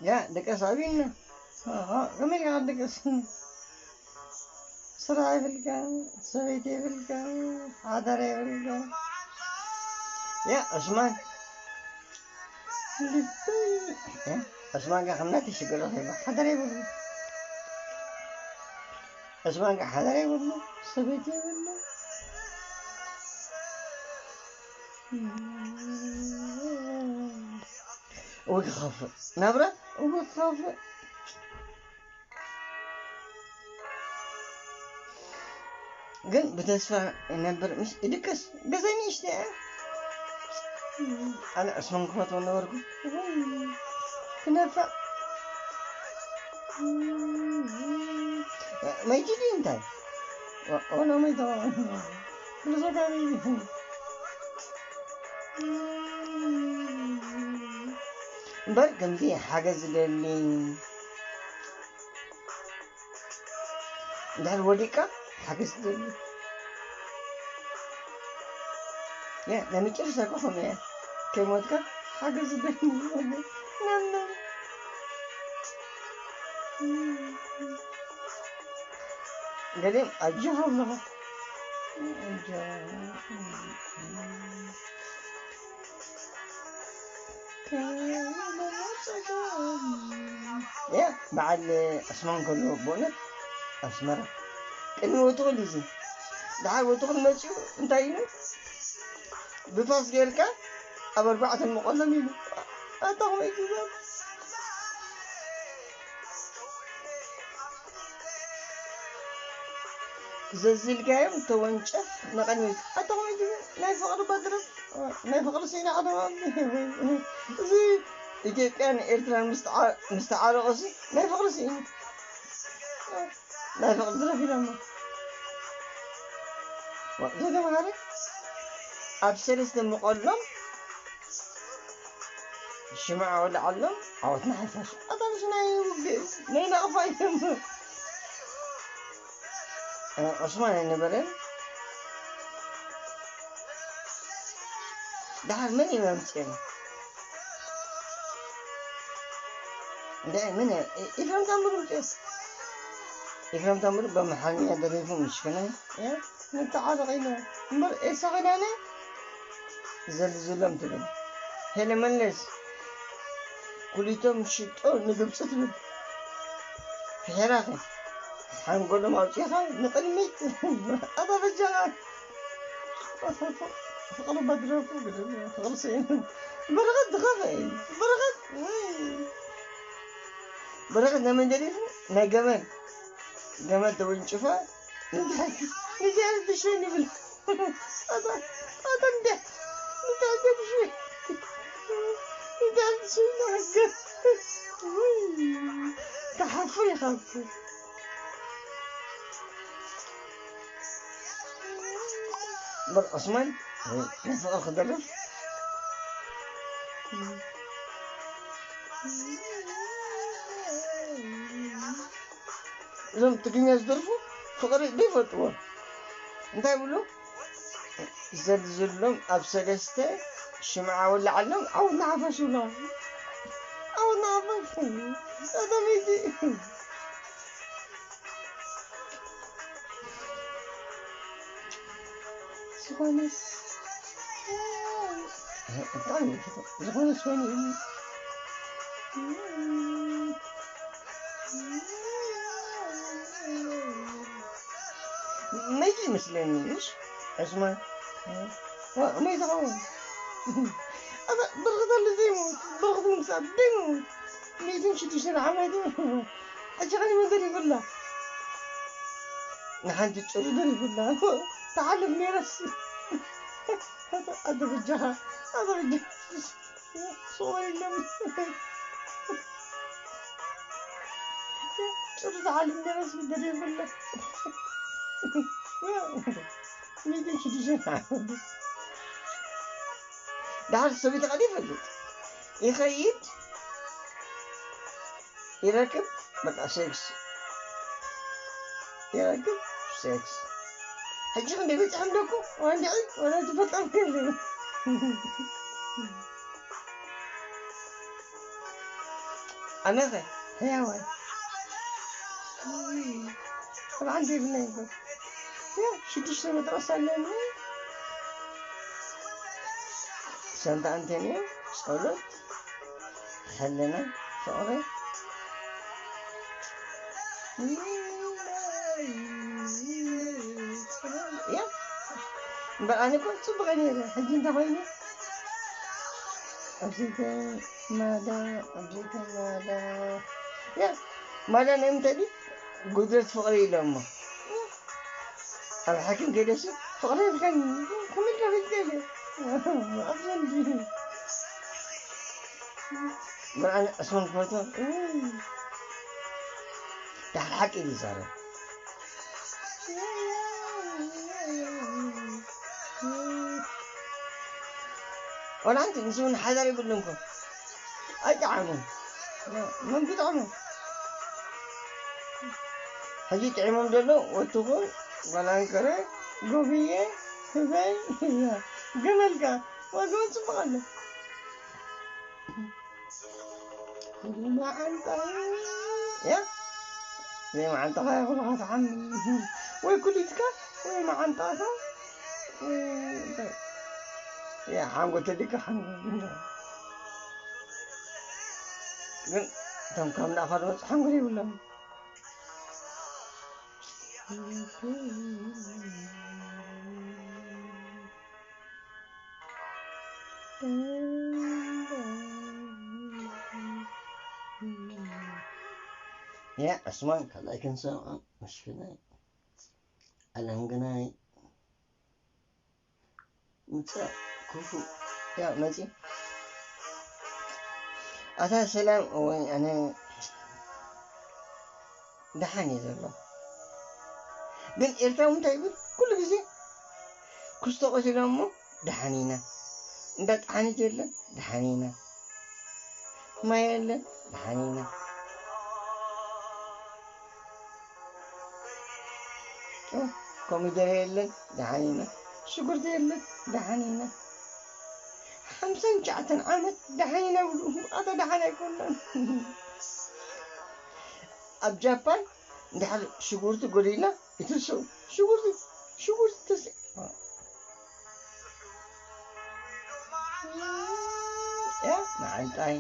ያ ደቀስ ኣብዩና። ኣሃ፣ ከመይ ኢልካ ክትደቅስ? ስራሕ የብልካ፣ ሰበይቲ የብልካ፣ ሓዳር የብልካ። ያ ዑስማን። ያ ዑስማን ከ ከም ናተይ ሽግር ረኺቡ ሓዳር የብሉ። ዑስማን ከ ሓዳር የብሉ፣ ሰበይቲ የብሉ። እወ ክኸፍእ ናብራ እወ ክኸፍእ። ግን ብተስፋ ይነብር፣ ምስ ይድቅስ። ገዛይ ንእሽተይ እያ። ኣነ ዕስማን ክፈትዎ ነበርኩ። ክነፍዕ። መይቲ ድዩ እንታይ? ኦ-፣ ኦና መይታ። ብዘጋሪ። እምበር ከምዚ ሓገዝ ዝደሊ፣ እንድሕር ወዲቕካ ሓገዝ ትደሊ። ያ፣ ናይ መጨረሻ እኮ ከምኡ እያ። ከይሞትካ ሓገዝ ትደሊ። ነነ። ገሊኦም ኣጆኻ ኣለኻ። ኣጆኻ። ያ፣ በዓል ዕስማን ከሎ ብእውነት ኣስመራ ቅድሚ ወትኹል እዩ። ደሓር ወትኹል መፂኡ እንታይ ኢሉ? ብፋስ ጌርካ ኣብ ኣርባዕተ መቐሎም ኢሉ። ኣታ ከመይ ትዛብ? ዘዚልካዮም ተወንጨፍ ንቕድሚት። ኣታ ከመይ ትብል? ናይ ፍቕሪ በትሪ፣ ናይ ፍቕሪ ሲና ቀደም ኣብዚ። እዚ ኢትዮጵያን ኤርትራን ምስ ተዓ-፣ ምስ ተዓረቑ ሲ ናይ ፍቕሪ ሲና። ናይ ፍቕሪ ደረፍ ኢሎሞ። ዋ፣ ዘይተምሃረ ኣብ ሰለስተ መቐሎም ሽምዓ ወልዓሎም፣ ዓወትና ሓፋሽ። ኣታ ምስ ናይ ውግእ፣ ናይ ናቕፋ እዮም። እ፣ ዑስማን ኣይነበረን። ደሓር መን እዮም ኣምፅኦም? እንደ መን እዮም? ኢ-፣ ኢፍረም ታምሩ ኣምፅኦም። ኢፍረም ታምሩ በመሓርኛ ደሪፉ ምሽክና፣ እ፣ ንተዓረቕ ኢሉ። እምበር ኤሳ ኺዳነ ዘልዝሎም ትብል። ሄለ መለስ ኩሊቶም ሽጦ ንግብፂ ትብል። ፍሒራኸ ሓንጎሎም ኣውፂኻ ንቕድሚት። ኣታ በጃኻ። ፍቕሪ በድረፉ ግድም፣ ፍቕሪ ስኢኑ። በረኸት ዝኸፈ እዩ። በረኸት፣ ወይ። በረኸት ናይ መን ደሊፉ? ናይ ገመል። ገመል ተወንጭፋ። ንድሕር፣ ንድሕር ትሽን ይብል። ኣታ፣ ኣታ እንደ፣ ንድሕር ትሽን። ንድሕር ትሽን ንሕገ። ውይ፣ ተሓፍር ኢኻ እኮ። እምበር ዑስማን፣ ናይ ፍቕሪ ክደርፍ። እዞም ትግርኛ ዝደርፉ ፍቕሪ ዘይፈልጥዎ እንታይ ይብሉ? ዘልዝሎም ኣብ ሰለስተ ሽምዓ ወላዓሎም ዓውና ሓፋሽ ይብሉ። ዓውና ሓፋሽ። ኣታ መይቲ። ዝኾነስ፣ ብጣዕሚ እዩ ዝፈትዎ። ዝኾነስ ኮይኑ እዩ። መይቲ ይመስለኒ፣ ምሽ? ዕስማን። ዋ፣ መይቲ ኸውን። ኣታ፣ በረኸት ኣሎ ዘይሞት፣ በረኸት ምሳብ ዘይሞት። ሚእትን ሽዱሽተን ዓመት እዩ። ሕጂ ኸኒ መደር ይብላ። ንሓንቲ ጭሩ ደሪፉላ። ተሓልፍ ነይረስ። ኣታ በጃኻ፣ ኣታ በጃኻ። ሶሪ ለም። ጭሩ ተሓልፍ ነይረስ ደሪፉላ። ሚእትን ሽዱሽተን ዓመት። ደሓር ሰበይቲ ቃል ይፈልጥ። ይኸይድ፣ ይረክብ፣ በቃ ሴክስ። ይረክብ፣ ሴክስ። ሕጂ ክንደይ በፂሖም ደኩ? ዋንድዒ፣ ወላ ዝፈጠርኩ የለን። ኣነኸ ሕያዋይ ኣብ ዓንዲ የብለይ እኮ። ያ ሽዱሽተ መጥረስ ኣለኒ። ሰንታ ኣንተንዮ ጸሎት፣ ሕልና፣ ፍቕሪ። ያ እምበር ኣነ እኮ ጽቡቕ ነይረ። ሕጂ እንታይ ኮይኑ? ኣብዘይተ ማዳ ኣብዘይተ ማዳ ያ ማዳ ናይ ምንታይ ድዩ? ጉድለት ፍቕሪ ኢሎሞ። ኣብ ሓኪም ከይደሲ ፍቕሪ የብልካን። ከመይ ኢልካ ከይትደሊ? ኣብዘን ድዩ? ብርሃን ዕስማን ክፈቶ። ዳሕር ሓቂ እዩ ዝዛረብ። ወላ ሓንቲ ንሱ እውን ሓዳር የብሉን እኮ። ኣይጠዓሙን። መን ክጥዕሙ? ሕጂ ጥዒሞም ዘሎ ወትኹን ጓል ኣንከረ፣ ጎብየ፣ ህበይ፣ እያ። ገመልካ ዋጋውን ጽቡቕ ኣሎ። መዓንጣ። ያ? ዘይመዓንጣኻ ይኹልኻ ትሓሚ። ወይ ኩሊትካ፣ ወይ መዓንጣኻ፣ ወይ እንታይ? ያ፣ ሓንጎል ተሊካ ሓንጎል። ግን እቶም ካብ ናእኻ ዝመጹ ሓንጎል የብሎም። ያ፣ ዕስማን ካልኣይ ክንሰምዖ፣ መስፍናይ፣ ኣለም ግናይ፣ ምጻእ፣ ክፉእ፣ ያ፣ መጺ። ኣታ ሰላም፣ እወይ፣ ኣነ ደሓን እየ ዘሎ። ግን ኤርትራዊ እንታይ ይብል? ኩሉ ግዜ ክስቶ ቀቲሎም እሞ ደሓን ኢና። እንዳ ጠሓኒት የለን፣ ደሓን ኢና። ማይ የለን፣ ደሓን ኢና። እ፣ ኮሚደረ የለን፣ ደሓን ኢና። ሽጉርቲ የለን፣ ደሓን ኢና። ሓምሳን ትሽዓተን ዓመት ደሓን ኢና ብሉ። ኣታ ደሓን ኣይኮናን። ኣብ ጃፓን እንድሕር ሽጉርቲ ጎዲልና ይትስኡ። ሽጉርቲ፣ ሽጉርቲ ትስ-፣ ያ፣ መዓንጣይ።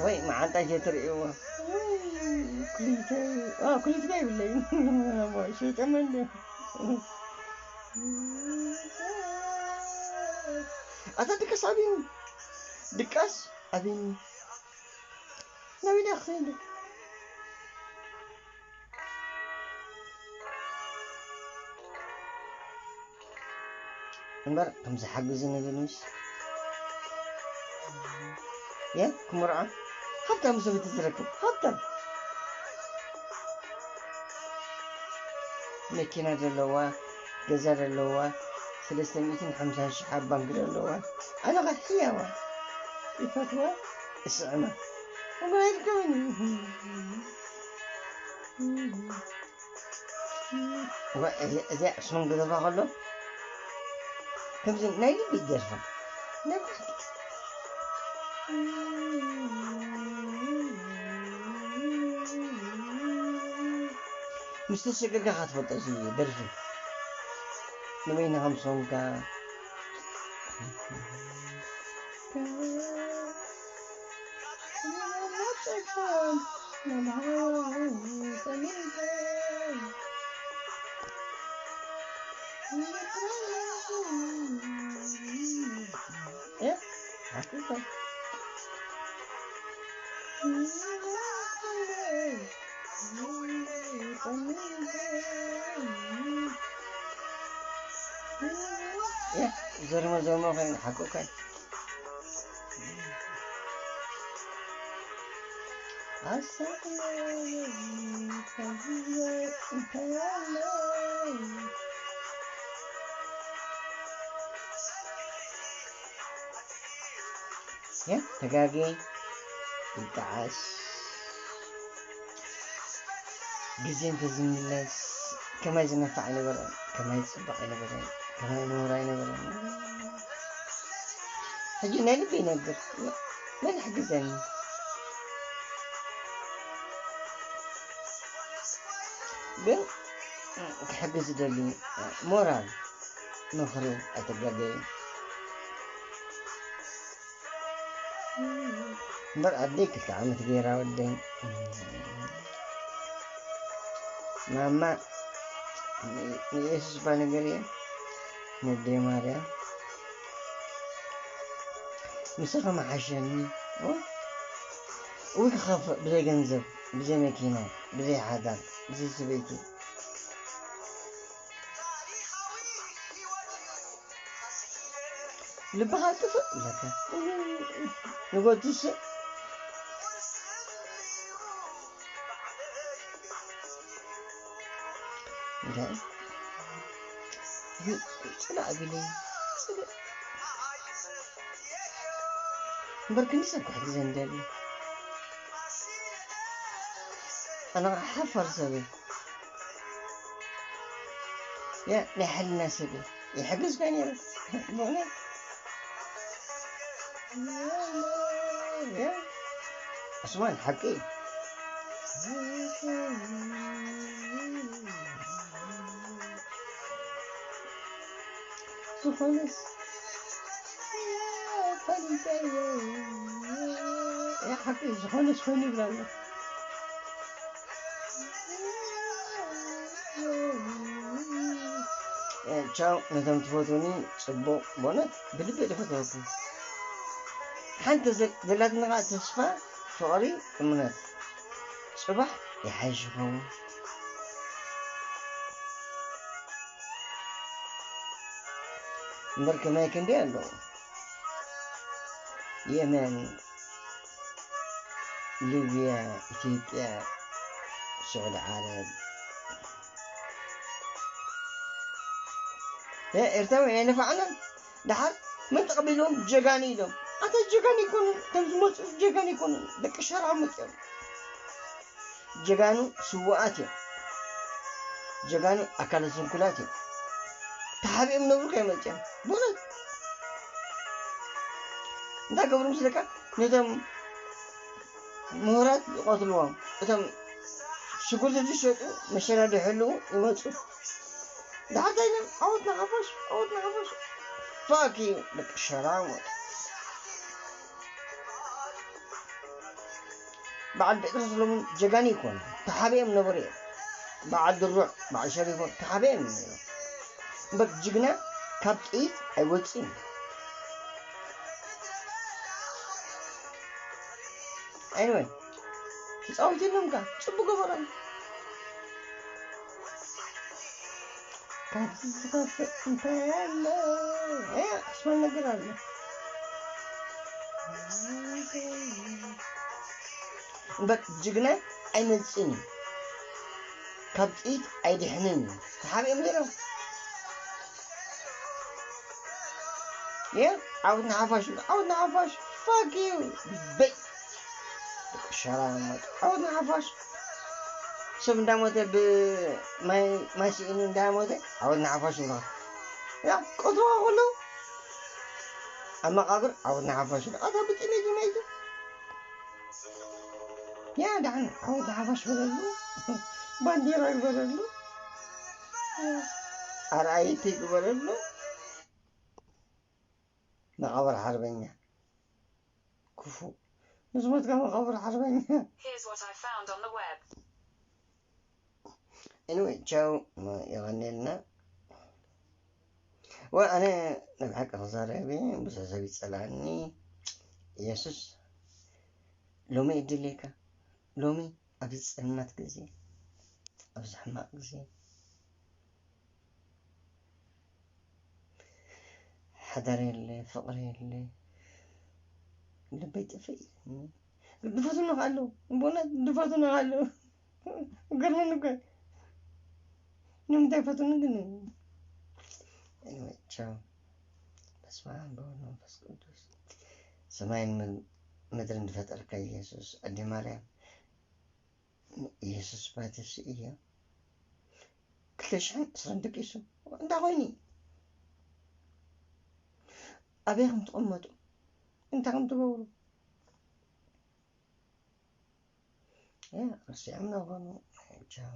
ወይ መዓንጣይ ዘይትርእይዎ። ወይ፣ ኩሊተይ። ዋ፣ ኩሊትካ ይብለይ። ሸይጠመ እንደ። ኣታ ድቃስ ኣቢኒ። ድቃስ ኣቢኒ። ናበይ ድኣ ክኸይድ? እምበር ከምዚ ሓግዚ ነገር ምስ የ ክምርዖ ሃብታም ሰብ ትዝረክብ ሃብታም መኪና ዘለዋ ገዛ ዘለዋ ሰለስተ ሚእትን ሓምሳን ሽሕ ኣብ ባንክ ዘለዋ ኣነ ኸ ሕያዋ ይፈትዋ እስዕማ እምበር ኣይርከብን እዩ። እዚኣ ዕስማን ገደፋ ከሎ ከምዚ ናይ ልቢ ይደርፋ ናይ ብሓቂ ምስ ተሸገርካ ኢኻ ትፈልጦ እዚ ደርፊ ንበይንኻ ምስ ኾንካ ዘርመ ዘርመ ኾይኑ ሓቁ ካይ ተጋጌ ይጠዓስ ግዜ እንተዝምለስ ከማይ ዝነፍዕ ኣይነበረን፣ ከማይ ዝፅብቕ ኣይነበረን፣ ከማይ ንቡር ኣይነበረን። ሕጂ ናይ ልቢ ይነግር መን ይሕግዘኒ? ግን ክሕግዝ ዝደሊ ሞራል ምኽሪ ኣይተጋገየ። እምበር ኣደይ ክልተ ዓመት ገይራ ወደይ። ማማ ንየሱስ እባ ነገር እየ፣ ነደይ ማርያም፣ ምሳኺ መሓሸኒ። እው ክኸፍእ ብዘይ ገንዘብ፣ ብዘይ መኪና፣ ብዘይ ሓዳር፣ ብዘይ ሰበይቲ። ልብኻ ጥፍእ ብለካ ንጎትስ እንታይ? ጽላእ ቢለይ፣ ጽላእ። እምበር ክንዲ ሰብ ክሕግዘ እንደሊ። ኣነ ኸዓ ሓፋር ሰብ እየ። ያ ናይ ሕልና ሰብ እየ። ይሕግዝ እኳ ነይረ። ብእውነት። ያ፣ ዑስማን ሓቂ እዩ። ዝኾነስ፣ ያ፣ ሓቂ እዩ። ዝኾነስ ኮይኑ ይብላ ኣሎ። ቻው ነቶም ትፈትዉኒ፣ ጽቡቕ፣ በእውነት ብልቢ እየ ዝፈትወኩም። ሓንቲ ዘ-፣ ዘላትኒ ኸኣ ተስፋ፣ ፍቕሪ፣ እምነት። ጽባሕ ይሓይሽ ይኸውን። እምበር ከማይ ክንደይ ኣለዉ። የመን፣ ሊብያ፣ ኢትዮጵያ፣ ስዑዲ ዓረብ። እ፣ ኤርትራውያን ኣይነፋዕናን። ደሓር መን ተቐቢሎም? ጀጋኑ ኢሎም። ኣታ ጀጋኑ ኣይኮኑን፣ እቶም ዝመጹ ጀጋኑ ኣይኮኑን፣ ደቂ ሸራሙጥ እዮም። ጀጋኑ ስዉኣት እዮም። ጀጋኑ ኣካለ ስንኩላት እዮም። ተሓቢኦም ነብሩ ከይመጽኦም ብእውነት እንታይ ገብሩ ምስለካ? ነቶም ምሁራት ይቐትልዎም፣ እቶም ሽጉርቲ ዝሸጡ መሸላ ዝሕልዉ ይመጹ። ደሓር እንታይ ኢሎም? ዓወት ንሓፋሽ፣ ዓወት ንሓፋሽ። ፋክ ዩ፣ ደቂ ሸራሙጥ። በዓል ጴጥሮስ ሎሚ ጀጋኑ ይኮኑ፣ ተሓቢኦም ነበሩ እዮም። በዓል ድሩዕ፣ በዓል ሸሪፎ ተሓቢኦም እዮም ነይሮም። እምበር ጅግና ካብ ጥይት ኣይወፅእን። Anyway፣ ተፃወት የለምካ፣ ፅቡቅ ገበሮም። ካብዚ ዝኸፍእ እንታይ ኣሎ? እ፣ ኣስማት ነገር ኣሎ። እምበር ጅግና ኣይመጽእን እዩ። ካብ ጥይት ኣይድሕንን እዩ። ተሓቢኦም ነይሮም። የ፣ ዓወት ንሓፋሽ፣ ዓወት ንሓፋሽ። Fuck you። በይ። ሸራሙጥ። ዓወት ንሓፋሽ። ሰብ እንዳሞተ ብማይ፣ ማይ ስኢኑ እንዳሞተ ዓወት ንሓፋሽ ይብልኻ። ያ፣ ቀትልዋ ከለዉ ኣብ መቓብር ዓወት ንሓፋሽ ይብልኻ። ኣታ ብጥሜት ይመይቱ። ያ፣ ደሓን ዓወት ንሓፋሽ በለሉ። ባንዲራ ግበረሉ። ኣርኣይቲ ግበረሉ። መቓብር ሓርበኛ። ክፉእ። ንዝሞትካ መቓብር ሓርበኛ። Here's what I found on the web. Anyway፣ ቻው፣ የቐንየልና። ወ-፣ ኣነ ናይ ብሓቂ ክዛረብ እየ፣ ብዙሕ ሰብ ይጸልኣኒ። ኢየሱስ ሎሚ ይድልየካ። ሎሚ ኣብዚ ጸልማት ግዜ፣ ኣብዚ ሕማቕ ግዜ፣ ሓዳር የለ፣ ፍቕሪ የለ፣ ልበይ ጥፍእ ኢሉኒ። ድፈቱኒ ከ ኣለዉ፣ ብእውነት ድፈቱኒ ከ ኣለዉ። ገርመኒ እኮ እዩ። ንምንታይ ፈቱኒ ግን? Anyway፣ ቻው። በስመ ኣብ ወወልድ ወመንፈስ ቅዱስ። ሰማይን ምድ-፣ ምድርን ዝፈጠርካ ኢየሱስ፣ ኣደ ማርያም፣ ኢየሱስ ባትሲ እያ። ክልተ ሽሕን ዕስራን ደቂሱ። እንታይ ኮይኑ? ኣበይ ከም ትቕመጡ? እንታይ ከም ትገብሩ? ያ፣ ረሲዖም ነበሩ። ቻው።